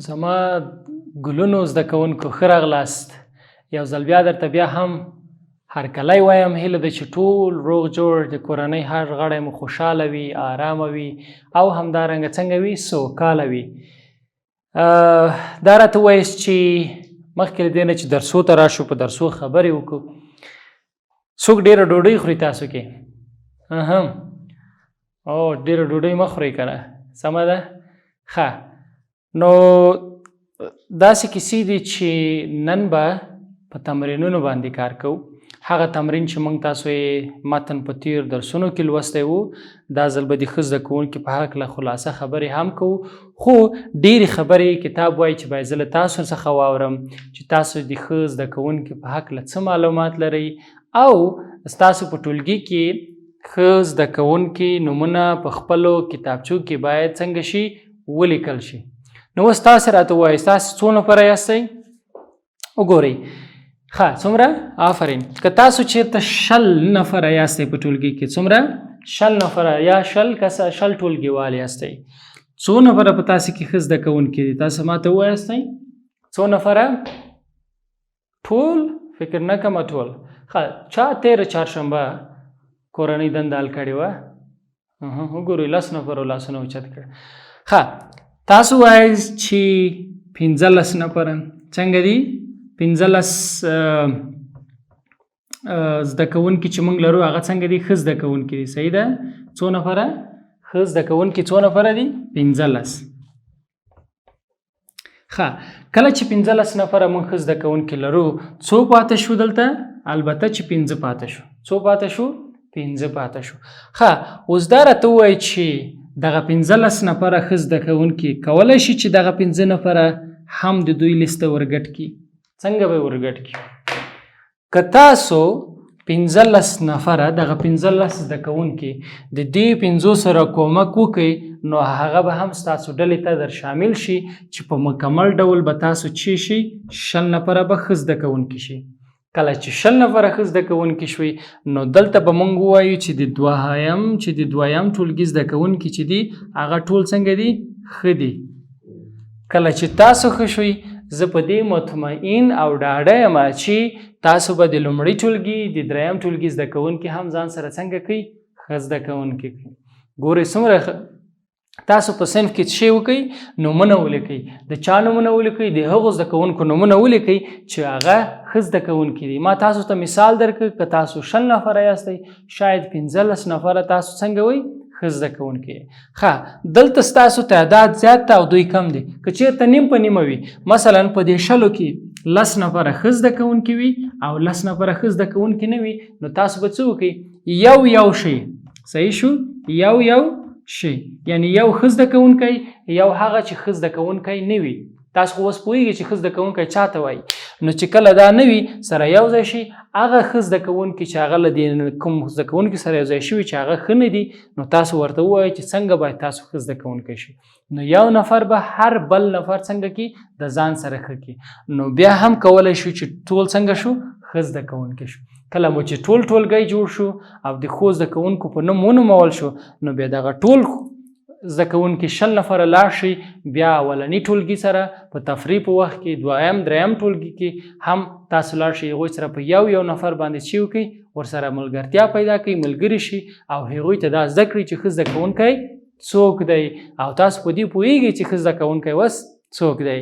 زما ګلونو زده کوونکو ښه راغلاست. یو ځل بیا درته بیا هم هرکلی وایم. هیله ده چې ټول روغ جوړ، د کورنۍ هر غړی مو خوشحاله وي، آرامه وي او همدارنګه څنګه وي، سوکاله وي. دا راته ووایاست چې مخکې له دې نه چې درسو ته راشو، په درسو خبرې وکړو، څوک ډېره ډوډۍ خوري تاسو کې؟ او ډېره ډوډۍ مه خورئ که نه، سمه ده؟ ښه، نو داسې کیسې دي چې نن به په تمرینونو باندې کار کوو. هغه تمرین چې موږ تاسو یې متن په تیر درسونو کې لوستی وو، دا ځل به د ښه زده کوونکي په هکله خلاصه خبرې هم کوو، خو ډېرې خبرې کتاب وایي چې باید زه له تاسو څخه واورم چې تاسو د ښه زده کوونکي په هکله څه معلومات لرئ او ستاسو په ټولګي کې ښه زده کوونکي نومونه په خپلو کتابچو کې باید څنګه شي، ولیکل شي. نو اوس تاسو راته ووایئ، تاسو څو نفره یاستئ؟ وګورئ، ښه، څومره؟ آفرین. که تاسو چیرته 20 نفره یاستئ په ټولګي کې، څومره؟ 20 نفره یا 20 کسه، 20 ټولګیوال یاستئ، څو نفره په تاسو کې ښه زده کوونکي دي؟ تاسو ما ته ووایاستئ څو نفره؟ ټول؟ فکر نه کوم ټول. ښه، چا تېره چهارشنبه کورنۍ دنده حل کړې وه؟ وګورئ، 10 نفرو لاسونه اوچت کړ. ښه، تاسو وایئ چې 15 نفره څنګه دي؟ 15 زده کوونکي چې موږ لرو هغه څنګه دي؟ ښه زده کوونکي دي، صحیح ده؟ څو نفره ښه زده کوونکي څو نفره دي؟ 15. ښه، کله چې 15 نفره موږ ښه زده کوونکي لرو، څو پاتې شو دلته؟ البته چې 5 پاتې شو. څو پاتې شو؟ 5 پاتې شو. ښه، اوس دا راته ووایي چې دغه 15 نفره ښه زده کوونکي کولی شي چې دغه 5 نفره هم د دوی لیست ته ورګډ کړي؟ څنګه به یې ورګډ کړي؟ که تاسو 15 نفره دغه 15 زده کوونکي د دې پنځو سره کومک وکړئ، نو هغه به هم ستاسو ډلې ته در شامل شي چې په مکمل ډول به تاسو چی شي، 20 نفره به ښه زده کوونکي شي. کله چې 20 نفره ښه زده کوونکي شوي، نو دلته به مونږ ووایو چې د دویم ټولګي زده کوونکي چې دي هغه ټول څنګه دي؟ ښه دي. کله چې تاسو ښه شوئ، زه په دې مطمئن او ډاډه یم چې تاسو به د لومړي ټولګي، د دریم ټولګي زده کوونکي هم ځان سره څنګه کوي؟ ښه زده کوونکي کوي. ګورئ څومره تاسو په صنف کې څه وکئ، نومونه ولیکئ. د چا نومونه ولیکئ؟ د هغو زده کوونکو نومونه ولیکئ چې هغه ښه زده کوونکي دي. ما تاسو ته مثال درکړ، که تاسو 20 نفره یاستئ، شاید 15 نفره تاسو څنګه وئ؟ ښه زده کوونکي. ښه، دلته ستاسو تعداد زیات ده او دوی کم دي. که چیرته نیم په نیمه وي، مثلا په دې 20 کې 10 نفره ښه زده کوونکي وي او 10 نفره ښه زده کوونکي نه وي، نو تاسو به څه وکئ؟ یو یو شي، صحیح شو؟ یو یو شي، یعنی یو ښه زده کوونکی، یو هغه چې ښه زده کوونکی نه وي. تاسو خو اوس پوهیږئ چې ښه زده کوونکی چاته وایي. نو چې کله دا نه وي سره یو ځای شي، هغه ښه زده کوونکي چې هغه له دې کوم زده کوونکي سره یو ځای شوي چې هغه ښه نه دي، نو تاسو ورته ووایئ چې څنګه باید تاسو ښه زده کوونکی شئ. نو یو نفر به هر بل نفر څنګه کی؟ د ځان سره ښه کی. نو بیا هم کولی شو چې ټول څنګه شو؟ ښه زده کوونکي شو. کله مو چې ټول ټولګی جوړ شو او د ښو زده کوونکو په نوم ونومول شو، نو بیا دغه ټول زده کوونکي 20 نفره لاړ شي، بیا اولني ټولګي سره په تفریح په وخت کې، دویم دریم ټولګي کې هم تاسو لاړ شئ، هغوی سره په یو یو نفر باندې چې وکړئ، ورسره ملګرتیا پیدا کړئ، ملګري شي او هغوی ته دا زده کړئ چې ښه زده کوونکی څوک دی، او تاسو په دې پوهیږئ چې ښه زده کوونکی اوس څوک دی.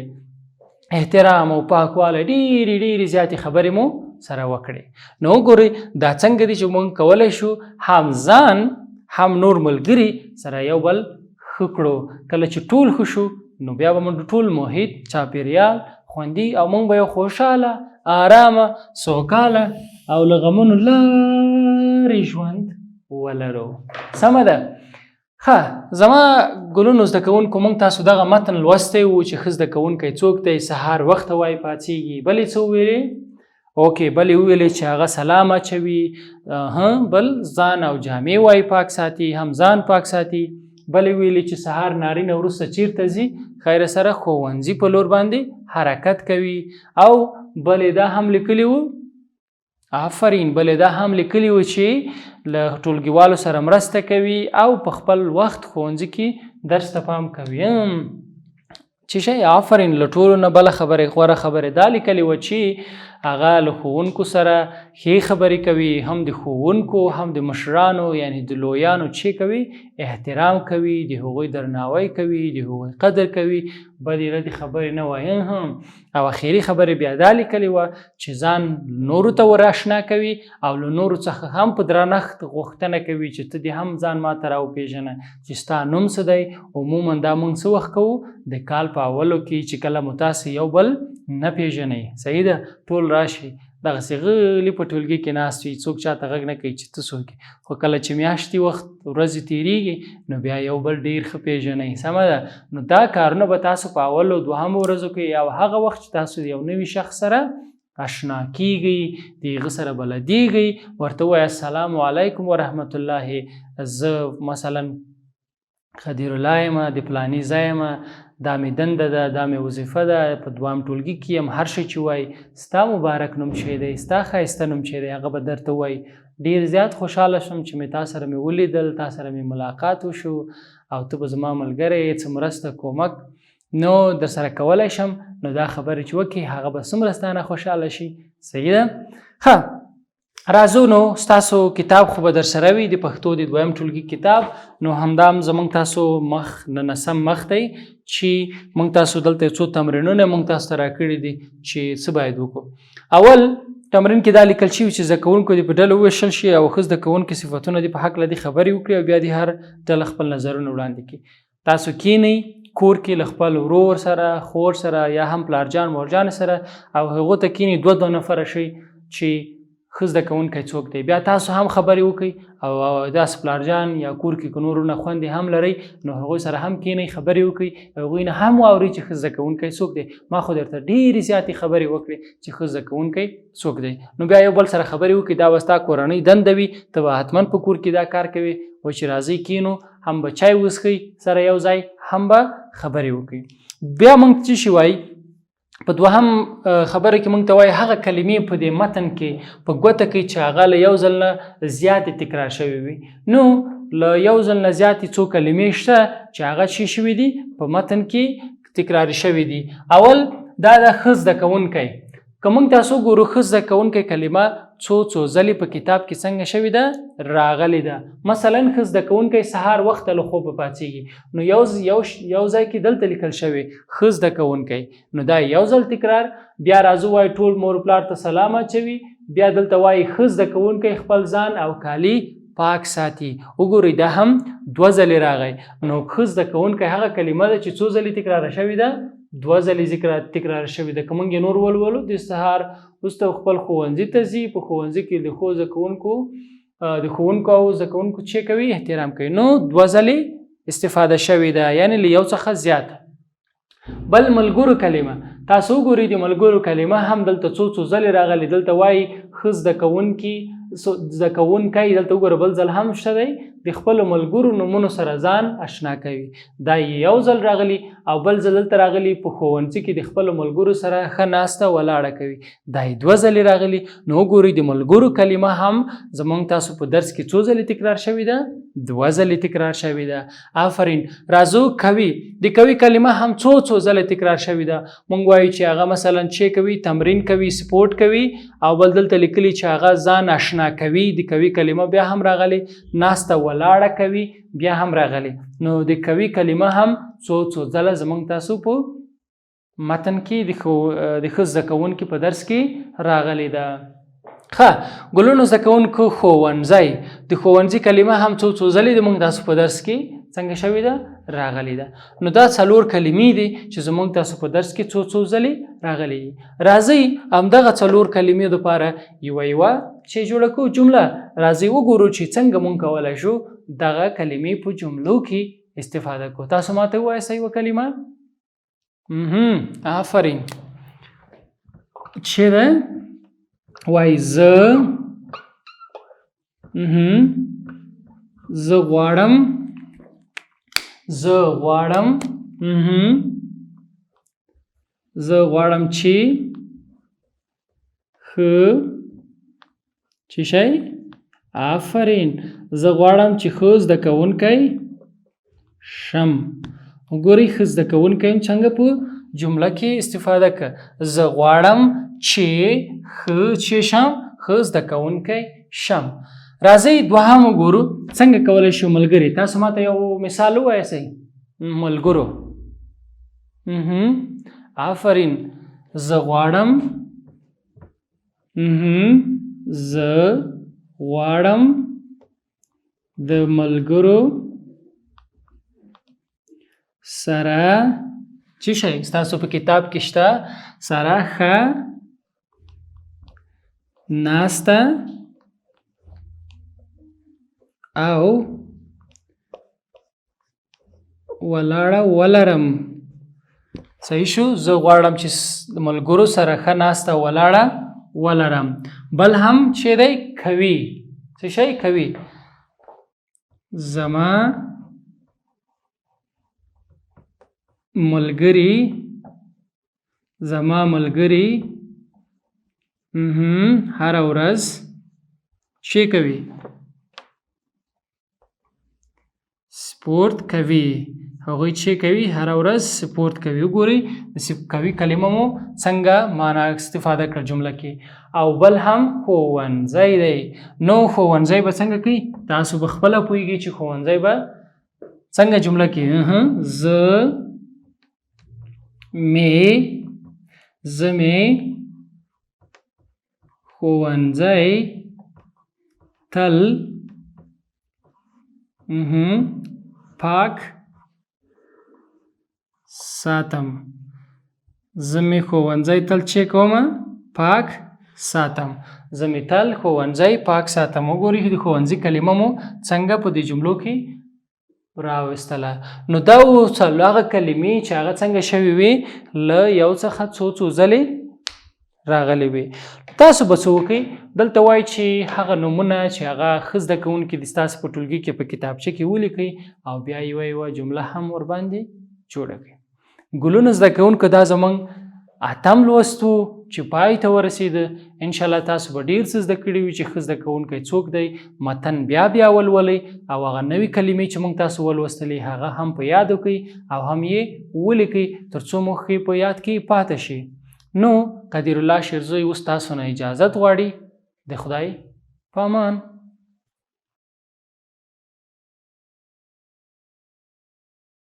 احترام او پاکوالی، ډېرې ډېرې زیاتې خبرې مو سره وکړې. نو وګورئ دا څنګه دي چې موږ کولی شو هم ځان هم نور ملګري سره یو بل ښه کړو. کله چې ټول ښه شو، نو بیا به موږ ټول محیط چاپیریال خوندي او موږ به یو خوشحاله، آرامه، سوکاله او له غمونو لرې ژوند ولرو. سمه ده؟ ښه، زما ګلونو زده کوونکو، موږ تاسو دغه متن لوستی وو چې ښه زده کوونکی څوک دی. سهار وخته وایي پاڅېږي. بلې څه وویلې؟ اوکې، بلې وویلې چې هغه سلام اچوي، بل ځان او جامې وایي پاک ساتي، هم ځان پاک ساتي. بلې ویلې چې سهار نارینه وروسته چیرته ځي؟ خیر سره ښوونځي په لور باندې حرکت کوي. او بلې دا هم لیکلي وو، آفرین، بلې دا هم لیکلي و چې له ټولګیوالو سره مرسته کوي او په خپل وخت ښوونځي کې درس ته پام کوي. چې شي؟ آفرین. له ټولو نه بله خبره، غوره خبره دا لیکلې وه چې هغه له ښوونکو سره ښې خبرې کوي، هم د ښوونکو هم د مشرانو، یعنی د لویانو چې کوي احترام کوي، د هغوی درناوی کوي، د هغوی قدر کوي، بدې ردې خبرې نه وایي هم. او اخیری خبرې بیا دا لیکلې وه چې ځان نورو ته ور اشنا کوي او له نورو څخه هم په درنښت غوښتنه کوي چې ته دې هم ځان ما ته راوپېژنه چې ستا نوم څه دی. عموما دا موږ څه وخت کوو؟ د کال په اولو کې چې کله مو تاسې یو بل نه پېژنئ. صحیح ده؟ ټول راشي دغسې غلي په ټولګي کې ناست وي، څوک چاته غږ نه کوي چې ته څوک یې. خو کله چې میاشتې وخت ورځې تېرېږي نو بیا یو بل ډېر ښه پېژنئ. سمه ده؟ نو دا کارونه به تاسو په اولو دوهمو ورځو کې او هغه وخت چې تاسو یو نوي شخص سره اشنا کیږئ، د هغه سره بلدیږئ، ورته ووایه السلام علیکم ورحمت الله، زه مثلا قدیر الله یم، د پلاني ځای یم، دا مې دنده ده، دا مې وظیفه ده، په دوام ټولګي کې یم، هر شی چې وایي، ستا مبارک نوم چی دی، ستا ښایسته نوم چی دی، هغه به درته ووایي. ډیر زیات خوشحاله شوم چې مې تا سره مې ولیدل، تا سره مې ملاقات وشو او ته به زما ملګری یې، څه مرسته کومک نو در سره کولی شم. نو دا خبرې چې وکړي هغه به څومره ستا نه خوشحاله شي. صحیح ده؟ ښه، راځو. نو ستاسو کتاب خو به در سره وي، د پښتو د دویم ټولګي کتاب. نو همدا زمونږ تاسو مخ ننسم مخ دی چې مونږ تاسو دلته څو تمرینونه مونږ تاسو ته راکړي دي چې څه باید وکړو. اول تمرین کې دا لیکل شوي چې زده کوونکو دې په ډلو وویشل شي او ښه زده کوونکي صفتونه دې په هکله دې خبرې وکړي او بیا دې هر ډله خپل نظرونه وړاندې کړي. تاسو کینئ کور کې له خپل ورور سره، خور سره، یا هم پلارجان مورجان سره او هغو ته کینئ، دوه دوه نفره شئ چې ښه زده کوونکی څوک دی. بیا تاسو هم خبرې وکړئ او داسې پلارجان یا کور کې که نور وروڼه خوندې هم لرئ نو هغوی سره هم کینئ، خبرې وکړئ، هغوی نه هم واورئ چې ښه زده کوونکی څوک دی. ما خو درته ډېرې زیاتې خبرې وکړې چې ښه زده کوونکی څوک دی. نو بیا یو بل سره خبرې وکړئ. دا به ستا کورنۍ دنده وي، ته به حتما په کور کې دا کار کوې. او چې راځئ کینو، هم به چای وڅښئ سره یو ځای، هم به خبرې وکړئ. بیا موږ څه شي وایي په دوهم خبره کې؟ موږ ته وایي هغه کلمې په دې متن کې په ګوته کوي چې هغه له یو ځل نه زیاتې تکرار شوې وي. نو له یو ځل نه زیاتې څو کلمې شته چې هغه چی شوې دي، په متن کې تکرار شوې دي. اول دا د ښه زده کوونکی. که موږ تاسو ګورو، ښه زده کوونکی کلمه څو څو ځلې په کتاب کې څنګه شوې ده؟ راغلې ده. مثلا ښه زده کوونکی سهار وخته له خوبه پاڅیږي. نو یو یو یو ځای کې دلته لیکل شوی ښه زده کوونکی، نو دا یو ځل تکرار. بیا راځو وای ټول مور پلار ته سلام اچوي. بیا دلته وایي ښه زده کوونکی خپل ځان او کالي پاک ساتي. وګورئ، دا هم دوه ځلې راغی. نو ښه زده کوونکی هغه کلمه ده چې څو ځلې تکرار شوې ده؟ دوه ځلې ذکر تکرار شوې ده. که موږ یې نور ولولو، د سهار وروسته خپل ښوونځي ته ځي، په ښوونځي کې د ښو زده کوونکو، د ښوونکو او زده کوونکو چې کوي احترام کوي. نو دوه ځلې استفاده شوې ده، یعنی له یو څخه زیاته. بل ملګرو کلمه تاسو وګورئ. د ملګرو کلمه هم دلته څو څو ځلې راغلې. دلته وایي ښه زده کوونکي، زده کوونکی. دلته وګوره، بل ځل هم شته دی، د خپلو ملګرو نومونو سره ځان اشنا کوي. دا یو ځل راغلی او بل ځل دلته راغلی، په ښوونځي کې د خپلو ملګرو سره ښه ناسته ولاړه کوي. دا دوه ځلې راغلی. نو وګورئ، د ملګرو کلمه هم زمونږ تاسو په درس کې څو ځلې تکرار شوې ده؟ دوه ځلې تکرار شوې ده. آفرین. راځو کوي. د کوي کلمه هم څو څو ځلې تکرار شوې ده. مونږ وایو چې هغه مثلا چې کوي، تمرین کوي، سپورت کوي، او بل دلته لیکلي چې هغه ځان اشنا کوي. د کوي کلمه بیا هم راغلې، ناسته ولاړه کوي بیا هم راغلې. نو د کوي کلمه هم څو څو ځله زمونږ تاسو په متن کې د ښه زده کوونکي په درس کې راغلې ده. ښه ګلونو زده کوونکو، ښوونځی، د ښوونځي کلمه هم څو څو ځلې د موږ تاسو په درس کې څنګه شوې ده؟ راغلې ده. نو دا څلور کلمې دي چې زموږ تاسو په درس کې څو څو ځلې راغلې دي. راځئ همدغه څلور کلمې دپاره یوه یوه چې جوړه کړو جمله. راځئ وګورو چې څنګه مونږ کولی شو دغه کلمې په جملو کې استفاده کړو. تاسو ماته ووایاست یوه کلمه. آفرین. چې ده وای زه زه غواړم، زه غواړم، زه غواړم چې ښه چې شی. آفرین. زه غواړم چې ښه زده کوونکی شم. وګورئ، ښه زده کوونکی یم څنګه په جمله کې استفاده که. زه غواړم چې ښه چې شم، ښه زده کوونکی شم. راځئ دوهم وګورو څنګه کولی شو. ملګري، تاسو ماته یو مثال ووایاست ملګرو. آفرین. زه غواړم، زه غواړم د ملګرو سره چی شی، ستاسو په کتاب کې شته، سره ښه ناسته او ولاړه ولرم. صحیح شو. زه غواړم چې د ملګرو سره ښه ناسته ولاړه ولرم. بل هم چې دی کوي، څه شی کوي؟ زما ملګري، زما ملګري هره ورځ چی کوي؟ سپورت کوي. هغوی چې کوي؟ هره ورځ سپورت کوي. وګورئ، د کوي کلمه مو څنګه معنا استفاده کړه جمله کې. او بل هم ښوونځی دی، نو ښوونځی به څنګه کوي؟ تاسو به خپله پوهېږئ چې ښوونځی به څنګه جمله کې. زه مې، زه مې ښوونځی تل پاک ساتم. زه مې ښوونځی تل چې کوم؟ پاک ساتم. زه مې تل ښوونځی پاک ساتم. وګورئ، د ښوونځي کلمه مو څنګه په دې جملو کې راوستله. نو دا و هغه کلمې چې هغه څنګه شوې وي، له یو څخه څو څو ځلې راغلي وي. تاسو به څه وکئ؟ دلته وایي چې هغه نومونه چې هغه ښه زده کوونکي دي ستاسو په ټولګي کې په کتابچه کې ولیکئ او بیا یوه یوه جمله هم ورباندې جوړه کړئ. ګلونو زده کوونکو، دا زمونږ اتم لوست و چې پای ته ورسېده. انشاءالله تاسو به ډېر څه زده کړي وي چې ښه زده کوونکی څوک دی. متن بیا بیا ولولئ او هغه نوې کلمې چې موږ تاسو ولوستلې هغه هم په یاد وکړئ او هم یې ولیکئ، تر څو مو ښې په یاد کې پاتې شي. نو قدیر الله شیرزوی اوس تاسو نه اجازت غواړي. د خدای په امان.